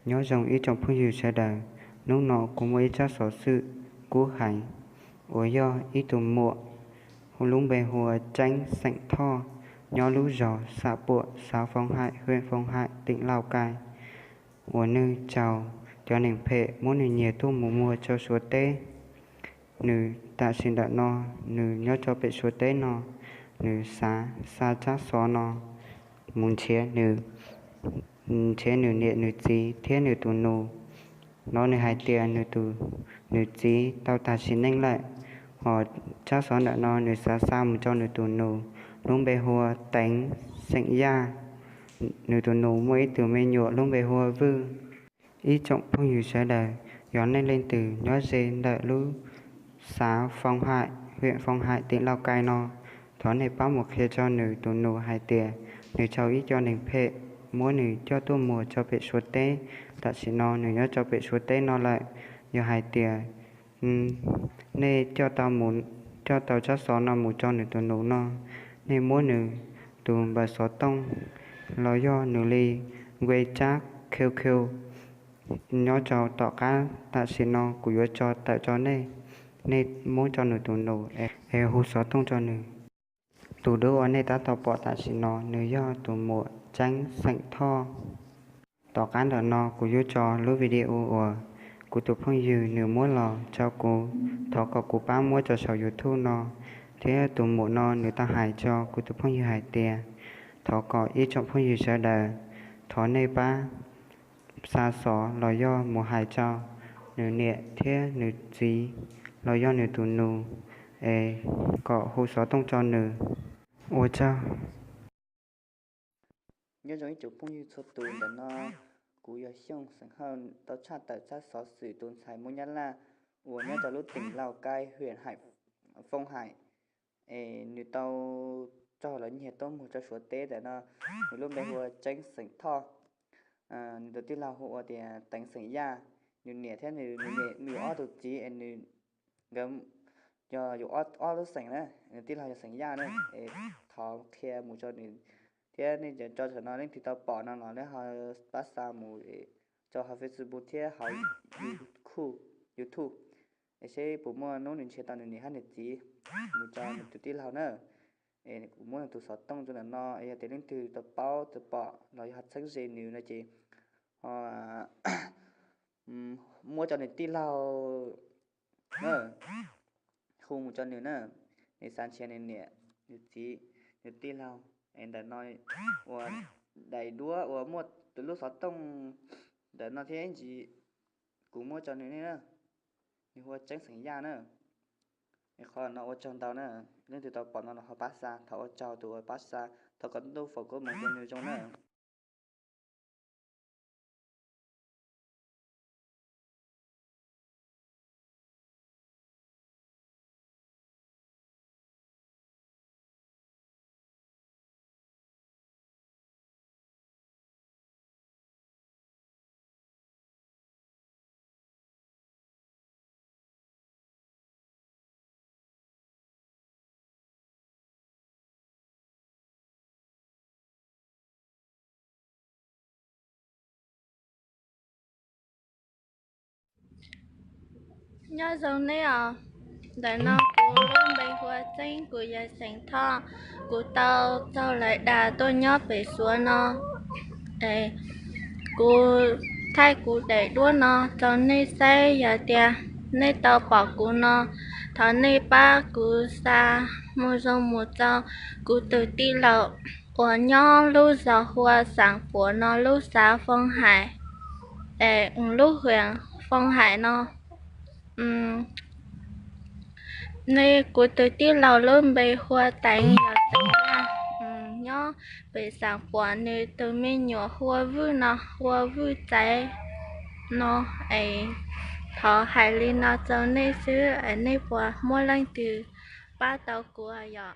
Nyob zoo ib tsoom phooj ywg sawv daws, hnub no kuv muaj ib tsab xov xwm kub heev uas yog ib tug muam lub npe hu ua Tseeb xeem Thoj, nyob lub zos Xam Puam, xav Foo Haim, hwm Foo Haim, teem Lauj Kaim, uas nws raug cov neeg phem muab nws nyiag tuaj mus muag rau Suav teb. Nws tam sim ntawm no nws nyob rau pem Suav teb no, nws xav xa tsab xov no mus nrhiav nws, nrhiav nws niam nws txiv thiab nws tus nus. No nws hais tias nws tus, nws txiv tau tag sim neej lawm, hos tsab xov ntawm no nws xav xa mus rau nws tus nus lub npe hu ua Teev xeem Yaj. Nws tus nus muaj ib tug me nyuam lub npe hu ua Vwj. Ib tsoom phooj ywg sawv daws, yog nej leej twg nyob ze ntawm lub xav Foo Haim, hwm Foo Haim, teem Lauj Kaim no, thov nej pab mus qhia rau nws tus nus hais tias nws raug ib co neeg phem muab nws coj tuaj muag rau pem Suav teb. Tam sim no nws nyob rau pem Suav teb no lawm. Yog hais tias nej coj tau, coj tau tsab xov no mus rau nws tus nus no, nej muab nws tus npawb xov tooj los yog nws li nqe tsab Q Q nyob rau tom qab tam sim no kuv yuav tso tawm rau nej, nej muab rau nws tus nus es hu xov tooj rau nws. Tus duab uas nej tab tom pom tam sim no nws yog tus muam Tseeb xeem Thoj. Tom qab ntawm no kuv yuav tso lub video uas kuv tus phooj ywg nws muab los rau kuv, thov kom kuv pab muab tso saum YouTube no, thiab tus muam no nws tau hais rau kuv tus phooj ywg hais tias thov kom ib tsoom phooj ywg sawv daws, thov nej pab xa xov los yog mus hais rau nws niam thiab nws txiv los yog nws tus nus es kom hu xov tooj rau nws. Ua tsaug. Nyob zoo ib tsoom phooj ywg txhua tus, ntawm no kuv yog Xyooj xeem Hawj tau tshaj tawm tsab xov xwm tus ntxhais Hmoob Nyab Laj uas nyob rau lub teem Lauj Kaim, hwm Haim, Foo Haim, es nws tau raug lawv nyiag tuaj muag rau Suav teb ntawm no. Nws lub npe hu ua Tseeb xeem Thoj, nws tus tij laug hu ua tias Teev xeem Yaj. Nws niam thiab nws, nws niam muaj ob tug txiv es nws, nkawd yog yus ob lub xeem na, nws tij laug yog xeem Yaj na. Es thov qhia mus rau nws, thiab nej tso saum no leej twg tau pom no los nej ho pab xa mus rau hauv Facebook thiab hauv YouTube, es seb puas muaj hnub nws nrhiav tau nws niam thiab nws txiv mus rau nws tus tij laug na. Es kuv muab nws tus xov tooj rau ntawm no, yog tias leej twg tau paub tau pom los yog txheeb ze nws no ces ho muab rau nws tij laug, hu mus rau nws na, nws xav nrhiav nws niam nws txiv, nws tij laug. Es ntawm no uas daim duab uas muaj tus lub xov tooj ntawm no thiab ib ntsis kuv muab rau nws ne na, nws hu ua Tseeb xeem Yaj na. Es qhov no ua tsaug ntau na, leej twg tau pom no los ho pab xa, thov ua tsaug tus uas pab xa, thov kom ntuj foom koob hmoov rau nws zoo na. Nyob zoo neb os. Ntawm no kuv lub npe hu ua Tseeb, kuv yog xeem Thoj. Kuv tau raug lawv dag tuaj nyob pem Suav no. Kuv thaij kuv daim duab no rau nej saib, yog tias nej tau pom kuv no, thov nej pab kuv xa mus zoo mus rau kuv tus tij laug uas nyob lub zos hu ua Xaam Puam no, lub xav Foo Haim, es lub hwm Foo Haim no. Nej, kuv tus tij laug lub npe hu ua Teev, yog Teev Yaj, nyob pem Xaam Puam. Nws tus me nyuam hu ua Vwj no, hu ua Vwj Txaiv no. Es thov hais li no rau nej xwb, es nej puas muaj leej twg pab tau kuv yom?